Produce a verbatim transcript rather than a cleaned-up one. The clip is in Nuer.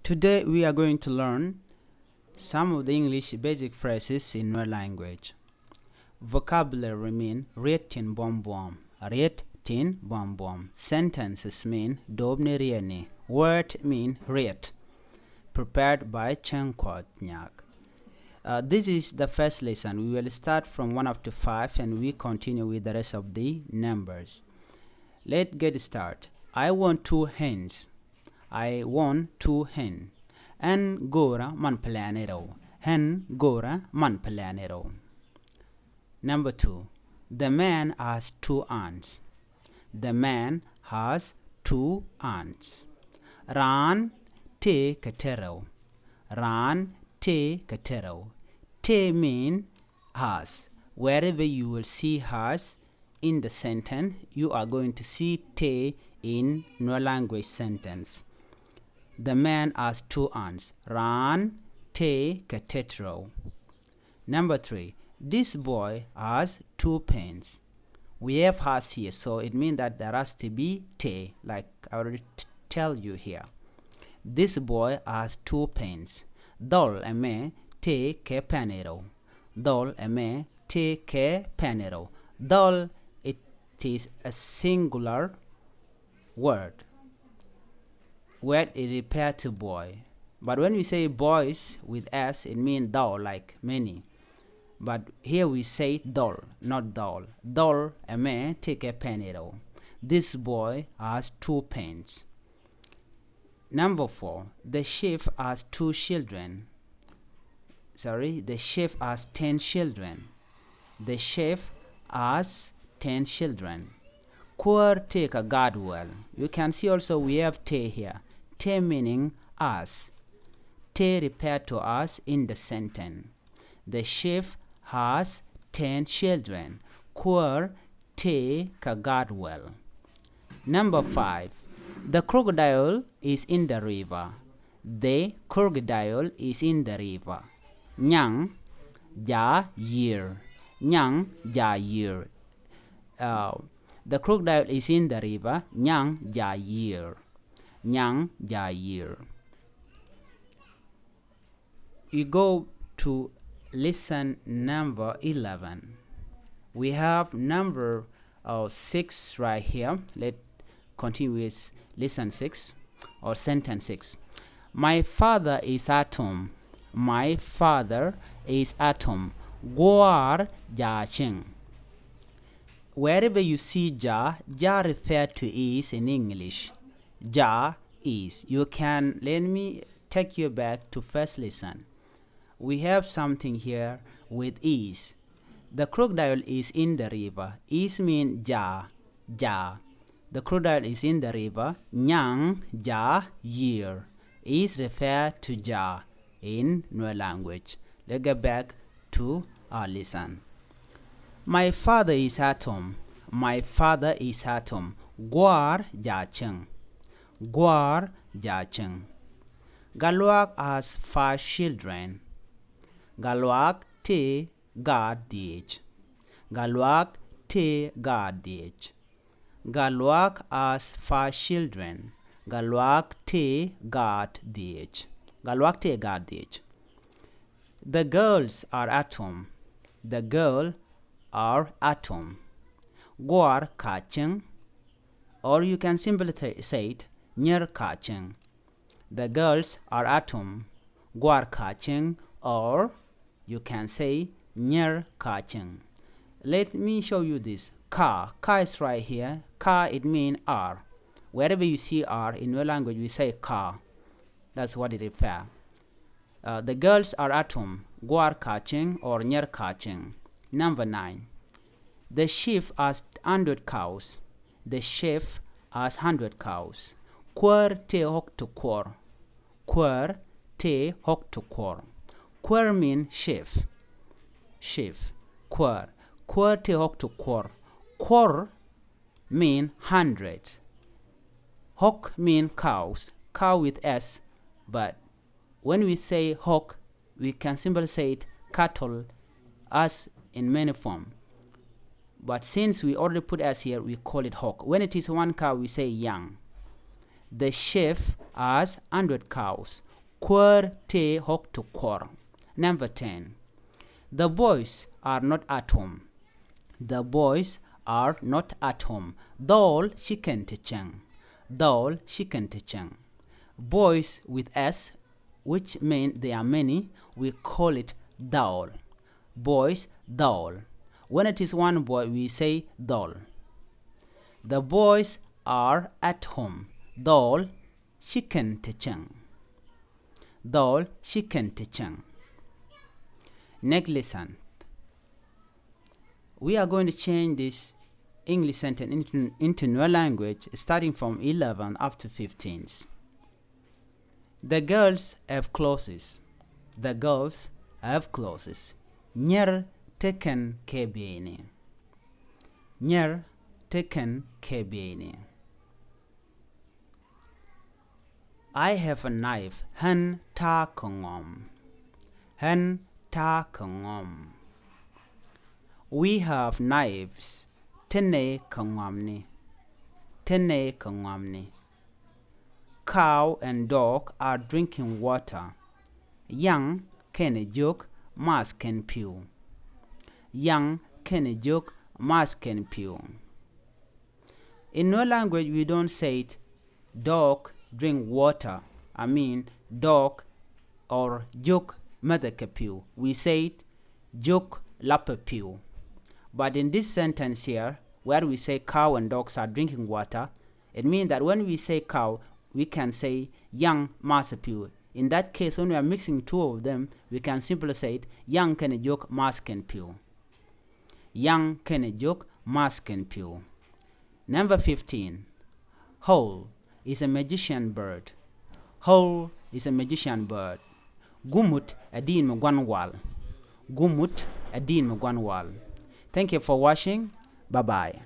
Today we are going to learn some of the English basic phrases in Nuer language. Vocabulary mean riet tin buɔm buɔm. Riet tin buɔm buɔm. Sentences mean do̱p ni riet ni. Word mean riet. Prepared by Cheng Kuot Nyak. Uh, this is the first lesson. We will start from one up to five and we continue with the rest of the numbers. Let's get started. I want two hens. I want two hen. Ɣän go̱o̱rä man pɛlɛ̈ni rɛw. Ɣän go̱o̱rä man pɛlɛ̈ni rɛw. Number two. The man has two aunts. The man has two aunts. Raan tëë kɛ tet rɛw. Raan tëë kɛ tet rɛw. Tëë mean has. Wherever you will see has in the sentence, you are going to see tëë in Nuer language sentence. The man has two aunts. Raan tëë kɛ tet rɛw. Number three. This boy has two pens. We have has here, so it means that there has to be tëë, like I already t- tell you here. This boy has two pens. Dhɔl ɛmɛ tëë kɛ pɛn rɛw. Dhɔl ɛmɛ tëë kɛ pɛn rɛw. Dhɔl, it is a singular word. Word is referred to boy. But when we say boys with S, it means thou, like many. But here we say dhɔl, not dhɔl. Dhɔl ɛmɛ tëë kɛ pɛn rɛw. This boy has two pens. Number four. The chief has two children. Sorry, the chief has ten children. The chief has ten children. Kuäär tëë kɛ gaat wäl. You can see also we have tëë here. Tëë meaning us. Tëë referred to us in the sentence. The chief has ten children. Kuäär tëë kɛ gaat wäl. Number five. The crocodile is in the river. The crocodile is in the river. Nyaŋ ja̱ yiër. Nyaŋ ja̱ yiër. Uh, the crocodile is in the river. Nyaŋ ja̱ yiër. Nyaŋ ja̱ yiër. We go to lesson number eleven. We have number uh, six right here. Let's continue with lesson six or sentence six. My father is at home. My father is at home. Gua̱a̱r ja̱ cieŋ. Wherever you see ja̱, ja̱ refer to is in English. Ja̱ is. You can, let me take you back to first lesson. We have something here with is. The crocodile is in the river. Is mean ja̱, ja̱. The crocodile is in the river. Nyaŋ ja̱ yiër. Is refer to ja̱ in Nuer language. Let's get back to our lesson. My father is at home. My father is at home. Gua̱a̱r ja̱ cieŋ. Gua̱a̱r ja̱ cieŋ. Gatluak has five children. Gatluak tëë gaat dhiec. Gatluak tëë gaat dhiec. Gatluak has five children. Gatluak tëë gaat dhiec. Gatluak tëë gaat dhiec. The girls are at home. The girl are at home. Gua̱a̱r ka̱ cieŋ. Or you can simply say it, nyier ka̱ cieŋ. The girls are at home. Gua̱a̱r ka̱ cieŋ, or you can say nyier ka̱ cieŋ. Let me show you this. Ka̱, ka̱ is right here. Ka̱, it mean are. Wherever you see are in your language, we say ka̱. That's what it refer. Uh, the girls are at home. Gua̱a̱r ka̱ cieŋ or nyier ka̱ cieŋ. Number nine. The chief has hundred cows. The chief has hundred cows. Kuäär tëë ɣɔ̱k ti kuɔr. Kuäär tëë ɣɔ̱k ti kuɔr. Kuäär mean chief. Chief. Kuäär. Kuäär tëë ɣɔ̱k ti kuɔr. Kuɔr mean hundred. Ɣɔ̱k mean cows. Cow with S, but when we say ɣɔ̱k, we can simply say it cattle, as in many form. But since we already put S here, we call it ɣɔ̱k. When it is one cow, we say yaŋ. The chief has hundred cows. Kuäär tëë ɣɔ̱k ti kuɔr. Number ten. The boys are not at home. The boys are not at home. Dhɔl /ci kɛn te cieŋ. Dhɔl /ci kɛn te cieŋ. Boys with S, which mean they are many, we call it dhɔl. Boys, dhɔl. When it is one boy, we say dhɔl. The boys are at home. Dhɔl /ci kɛn te cieŋ. Dhɔl /ci kɛn te cieŋ. Next lesson. We are going to change this English sentence into, into Nuer language, starting from eleven up to fifteen. The girls have clothes. The girls have clothes. Nyier te kɛn kɛ bieyni. Nyier te kɛn kɛ bieyni. I have a knife. Ɣän ta̱a̱ kɛ ŋɔm. Ɣän ta̱a̱ kɛ ŋɔm. We have knives. Te nɛy kɛ ŋɔamni. Te nɛy kɛ ŋɔamni. Cow and dog are drinking water. Yaŋ kɛnɛ jiök math kɛn pi̱w. Yaŋ kɛnɛ jiök math kɛn pi̱w. In Nuer language, we don't say it, dog drink water. I mean, dog or jiök mäthɛ kɛ pi̱w. We say it, jiök lapɛ pi̱w. But in this sentence here, where we say cow and dogs are drinking water, it means that when we say cow, we can say yaŋ math pi̱w. In that case, when we are mixing two of them, we can simply say it, yaŋ kɛnɛ jiök math kɛn pi̱w. Yaŋ kɛnɛ jiök math kɛn pi̱w. Number fifteen. Owl is a magician bird. Owl is a magician bird. Gumut ɛ di̱i̱n mi gua̱n wal. Gumut ɛ di̱i̱n mi gua̱n wal. Thank you for watching. Bye bye.